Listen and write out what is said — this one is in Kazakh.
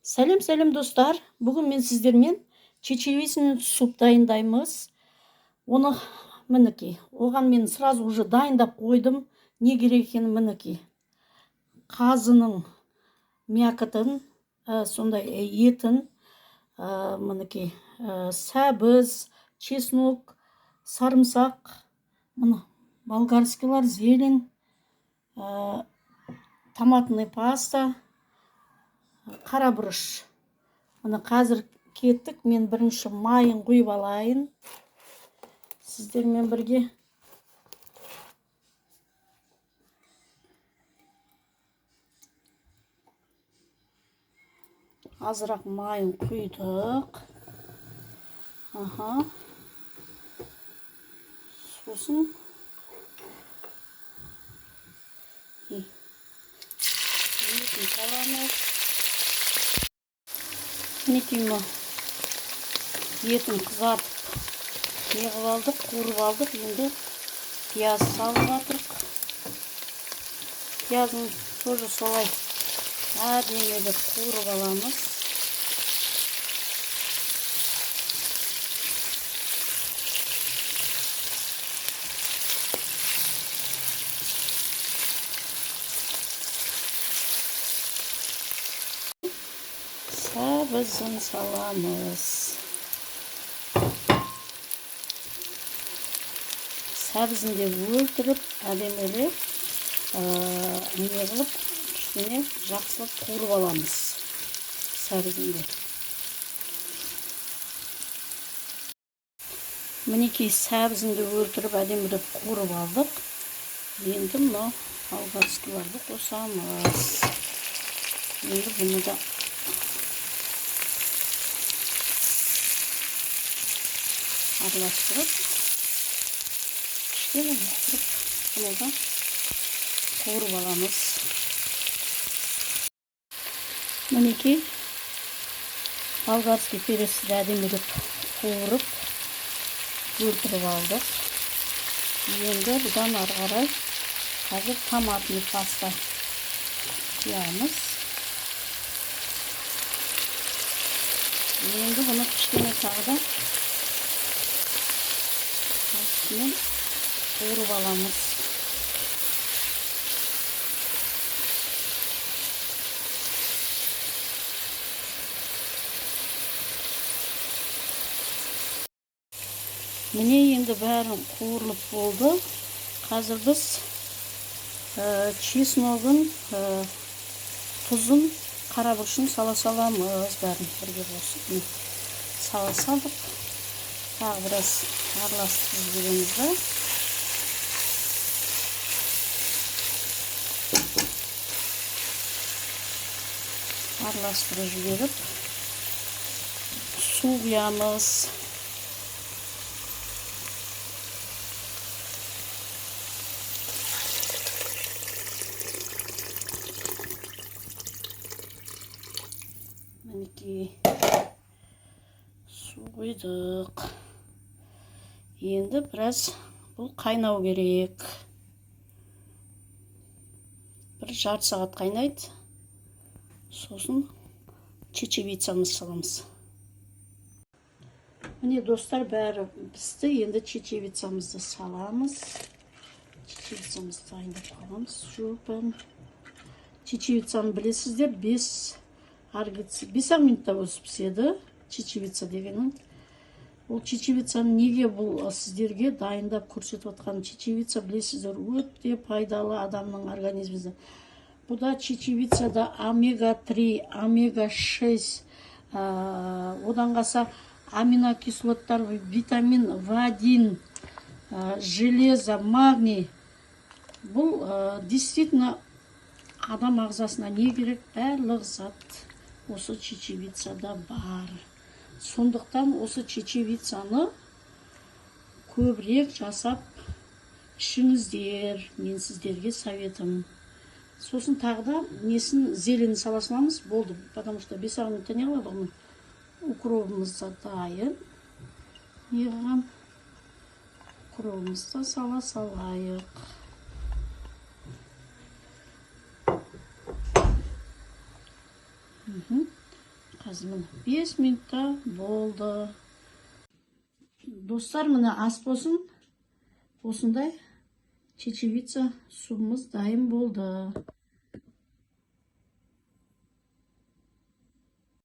Сәлем, сәлем, достар! Бүгін мен сіздермен чечевичный суп дайындаймыз. Оны, мінекей, оған мен сразу уже дайындап қойдым. Не керек екенін, мінекей. Қазының мякотын, сондай етін, мінекей, сәбіз, чеснок, сарымсақ, мына болгарскийлар, зелень, томатный паста, қара бұрыш. Міне, қазір кеттік. Мен бірінші майын құйып алайын сіздермен бірге. Азырақ майын құйдық. Аха, сосын етін саламыз. Мінекей, мына етін қызартып, не қылып алдық, қуырып алдық. Енді пияз салып жатырық. Пиязын тоже солай әдемілеп қуырып аламыз. Сәбізін саламыз. Сәбізін де өлтіріп, әдемілеп, не қылып, кішкене жақсылап қуырып аламыз сәбізін де. Мінекей, сәбізін де өлтіріп, әдемілеп қуырып алдық. Енді мынау болгарскийларды қосамыз. Енді бұны да араластырып, кішкене бұқтырып, бұны да қуырып аламыз. Мінекей, болгарский перецті әдемілеп қуырып, өлтіріп алдық. Енді бұдан ары қарай қазір томатный паста құямыз. Енді бұны кішкене тағы да үстінен қуырып аламыз. Міне, енді бәрін қуырылып болды. Қазір біз чесногын, тұзын, қара бұрышын сала саламыз. Бәрін бірге қосып, міне, сала салдық. Тағы біраз араластырып жібереміз да. Араластырып жіберіп, су құямыз. Мінекей, су құйдық. Енді біраз бұл қайнау керек. Бір жарты сағат қайнайды. Сосын чечевицамызды саламыз. Міне, достар, бәрі пісті. Енді чечевицамызды саламыз. Чечевицамызды дайындап қойғанбыз, жуып бәрін. Чечевицаны білесіздер, 5-ақ минутта өсіп піседі чечевица дегенің. Ол чечевицаны неге бұл сіздерге дайындап көрсетіп жатқан? Чечевица, білесіздер, өте пайдалы адамның организміне. Бұда чечевицада омега-3, омега-6, одан қалса аминокислоттар, витамин В1, железо, магний. Бұл действительно адам ағзасына не керек, барлық зат осы чечевицада бар. Сондықтан осы чечевицаны көбірек жасап ішіңіздер, мен сіздерге советім. Сосын тағы да несін, зелень сала саламыз, болды, потому что 5-ақ минутта не қылады ғой. Укробымыз да дайын. Не қылған? Укробымызды да сала салайық. Қазір, міне, 5 минутта болды, достар. Міне, ас болсын! Осындай чечевица супымыз дайын болды.